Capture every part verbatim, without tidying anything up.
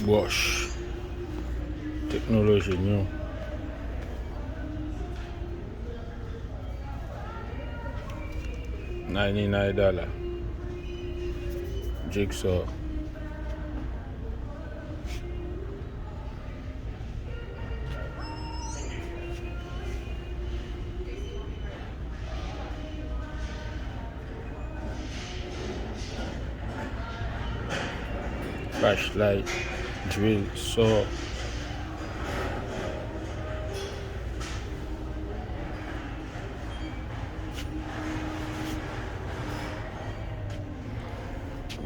Bosch. Teknoloji nou. Ninety nine dollar. Jigsaw. Flashlight, drill, saw.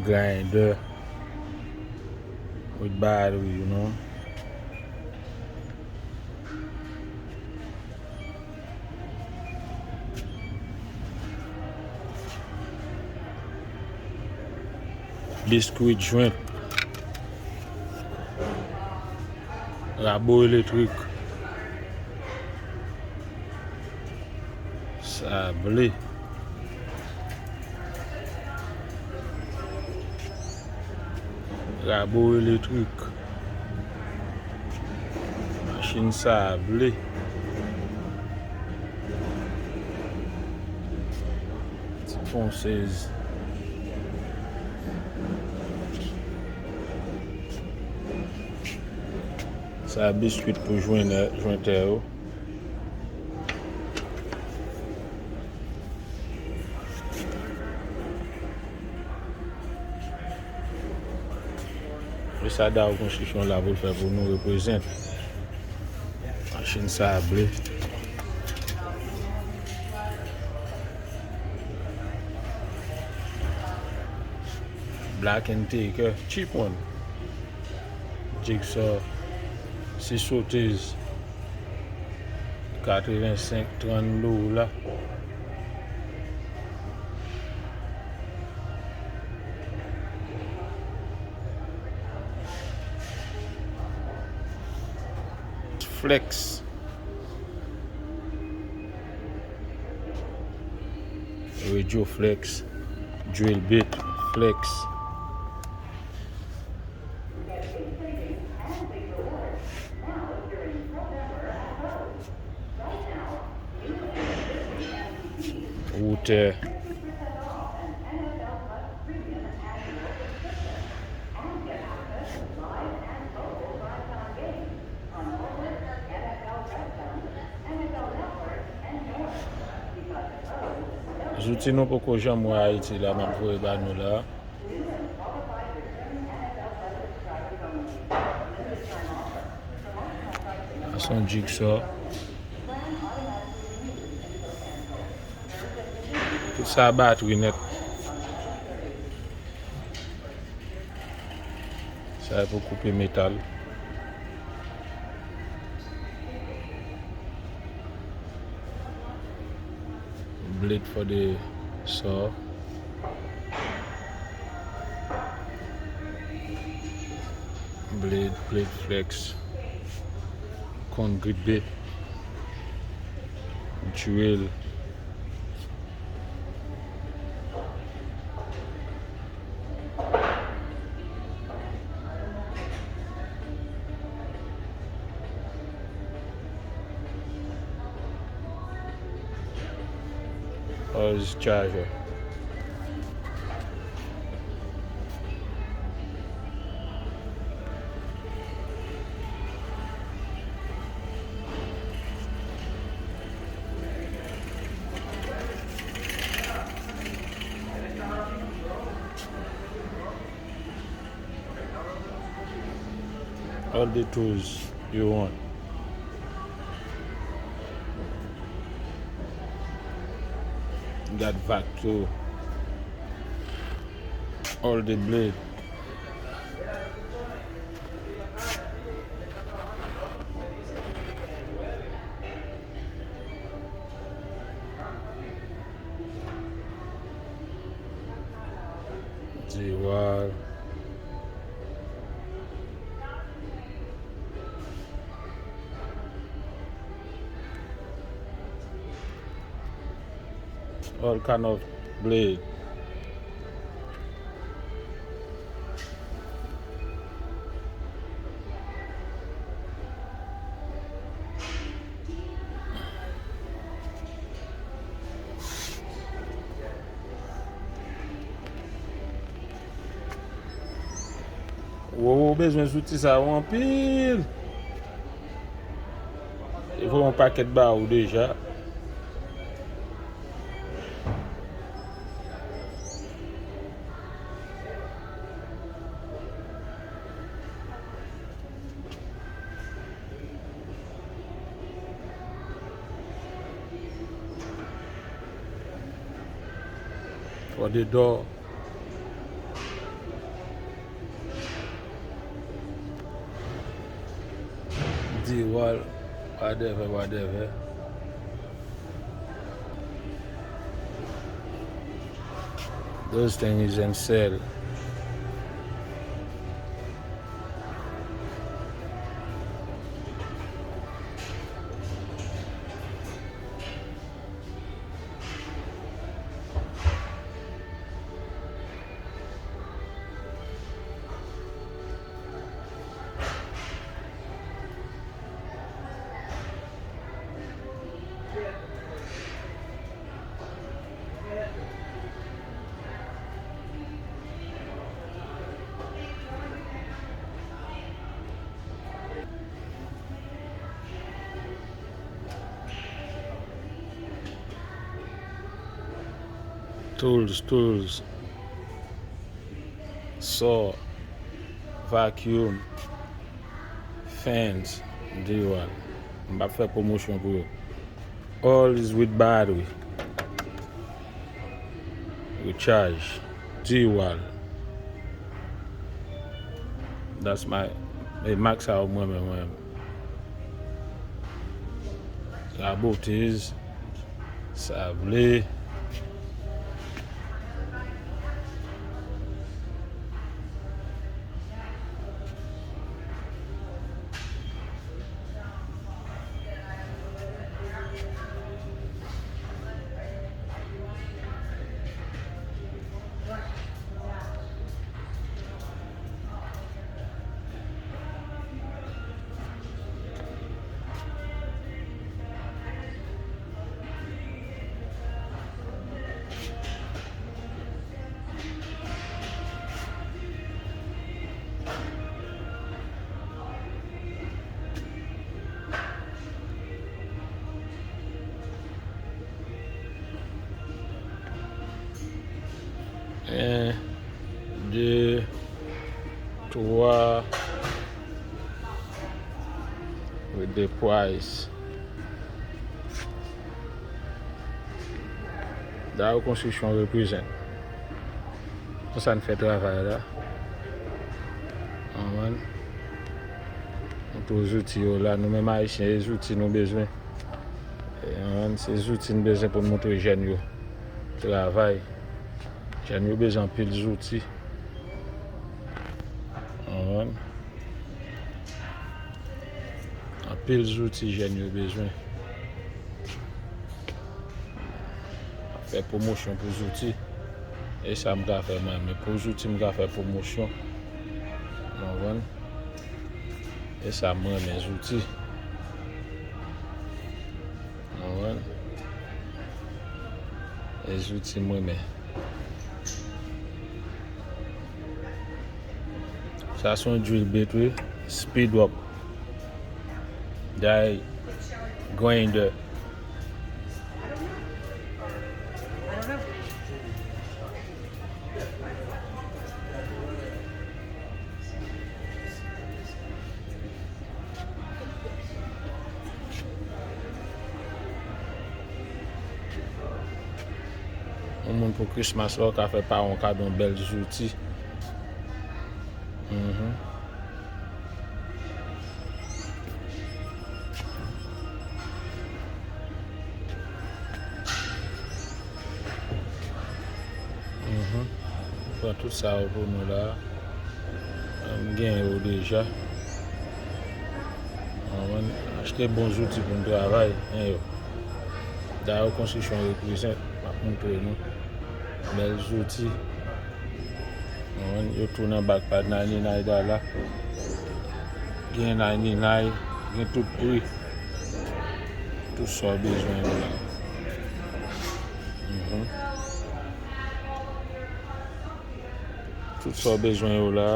Grinder with battery, you know. Biscuit joint. Rabo elektrik. Sable. Rabo elektrik. Machin sable. Ti ponsez. Sa biskwit pou jwennè, jwentè yo. E sa Dow Construction la pou l fè pou nou, reprezent. Machin sable. Black and Decker, cheap one. Jigsaw, six sotez, katrevensenk, trant dola. Flex. Radio flex, drill bit flex. Router. Zouti nou poko janm wè Ayiti la, m ap voye ba nou la. Sa se yon jigsaw. Tout sa batri nèt. Sa e pou koupe metal. Blade for the saw. Blade, blade flex. Concrete bit. Drill. All this charger. All the tools you want. Got vac too. All the blade. Tiwa. All kind of blade. Ou bezwen zouti sa yo anpil. Li voye yon pakèt ba ou deja. For the door. Diwal, whatever, whatever. Those things is in sale. Tools, tools. Saw, vacuum, fans, diwal. M p ap fè pwomosyon pou yo. All is with battery. Recharge. Diwal. That's my, e mak sa yo mwen menm, mwen menm. Rabotez, sable. En, de, twa, with the price. Dao Construction represent. Konsa n fè travay la. Konprann? Nou tou zouti yo la. Nou menm Ayisyen, e zouti nou bezwen. E, konprann? Se zouti n bezwen pou n montre jèn yo travay. Jèn yo bezwen anpil zouti. Konprann? Anpil zouti jèn yo bezwen. Fè pwomosyon pou zouti. E sa m ka fè mwen, men pou zouti m ka fè pwomosyon. Konprann? E sa m renmen zouti. Konprann? E zouti m renmen. Sa se yon drill bit wi, speed up. Die grinder. Yon moun pou Christmas la, ou ka fè paran w kado yon bèl zouti. Mhm. Mhm. Pran tout sa yo pou nou la. M gen yo deja. Konprann? Achte bon zouti pou n travay, men yo. Dao Construction represent, m ap montre nou. Bèl zouti. Konprann? Yo tou nan bak pa ninety-nine dollar. Gen ninety-nine, gen tout pri. Tout sa w bezwen yo la. Mhm. Tout sa w bezwen yo la,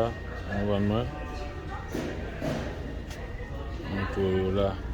konprann mwen. Corolla.